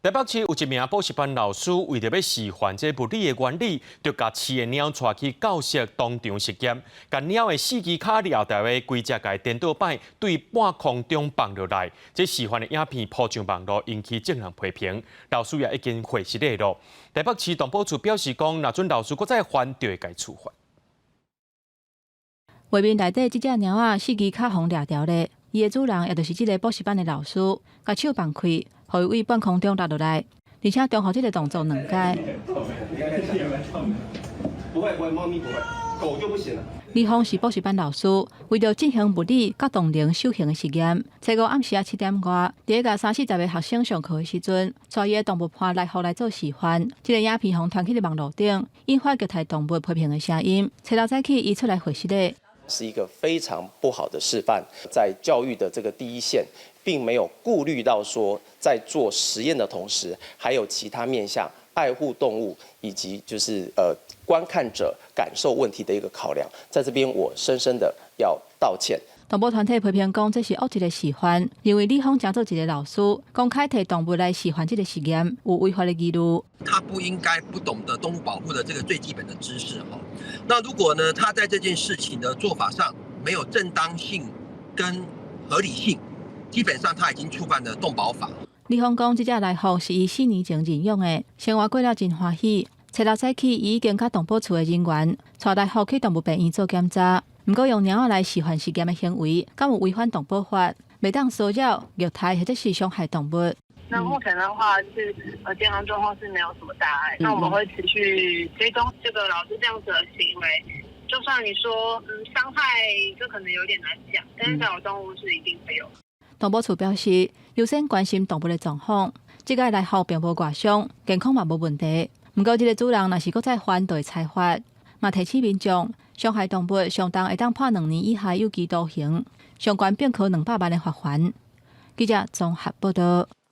台北市有一名補習班老師，為著欲示範這物理的原理，就共飼的貓帶去教室當場實驗，共貓的四支跤掠牢的規隻共顛倒擺，對半空中放落來。這示範的影片鋪上網路，引起眾人批評。老師也已經回失禮囉。台北市動保處表示講，若准老師閣再犯，就會共處罰。畫面內底這隻貓仔四支跤予掠牢咧，伊的主人也就是這个補習班的老師，共手放開，予伊對半空中落落來，而且重複這个動作兩擺。不會不會，貓咪不會，狗就不行了。李峰是補習班老師，為著進行物理佮動能守恆的實驗，初五暗時仔7點外，佇咧共三四十个學生上課的時陣，帶伊的動物伴來福來做示範。這个影片予傳去網路頂，引發虐待動物批評的聲音。初六早起，伊出來回失禮。是一個非常不好的示範，在教育的這個第一線，並沒有顧慮到說，在做實驗的同時，還有其他面向愛護動物以及就是觀看者感受問題的一個考量，在這邊我深深的要道歉。動保團體批評講，這是惡意的示範，認為李峰成做一個老師，公開提動物來示範這個實驗，有違法的疑慮。他不應該不懂得動物保護的這個最基本的知識哈。那如果呢，他在這件事情的做法上沒有正當性跟合理性，基本上他已經觸犯了動保法。李峰講，這隻來福是伊4年前認養的，生活過了真歡喜。初六早起，伊已經佮動保處的人員帶來福去動物病院做檢查。毋過用貓仔來示範實驗的行為，敢有違反動保法？袂當騷擾、虐待或者是傷害動物。那目前的話是健康狀況是沒有什麼大礙。那我們會持續追蹤這個老師這樣子的行為。就算你說傷害，這可能有點難講，但是騷擾動物是一定會有。動保處表示，優先關心動物的狀況。這个來福並無外傷，健康嘛無問題。毋過這个主人若是閣再犯，就會裁罰。嘛提醒民眾，傷害動物上重會當判2年以下有期徒刑，上懸變可200萬的罰鍰。記者綜合報道。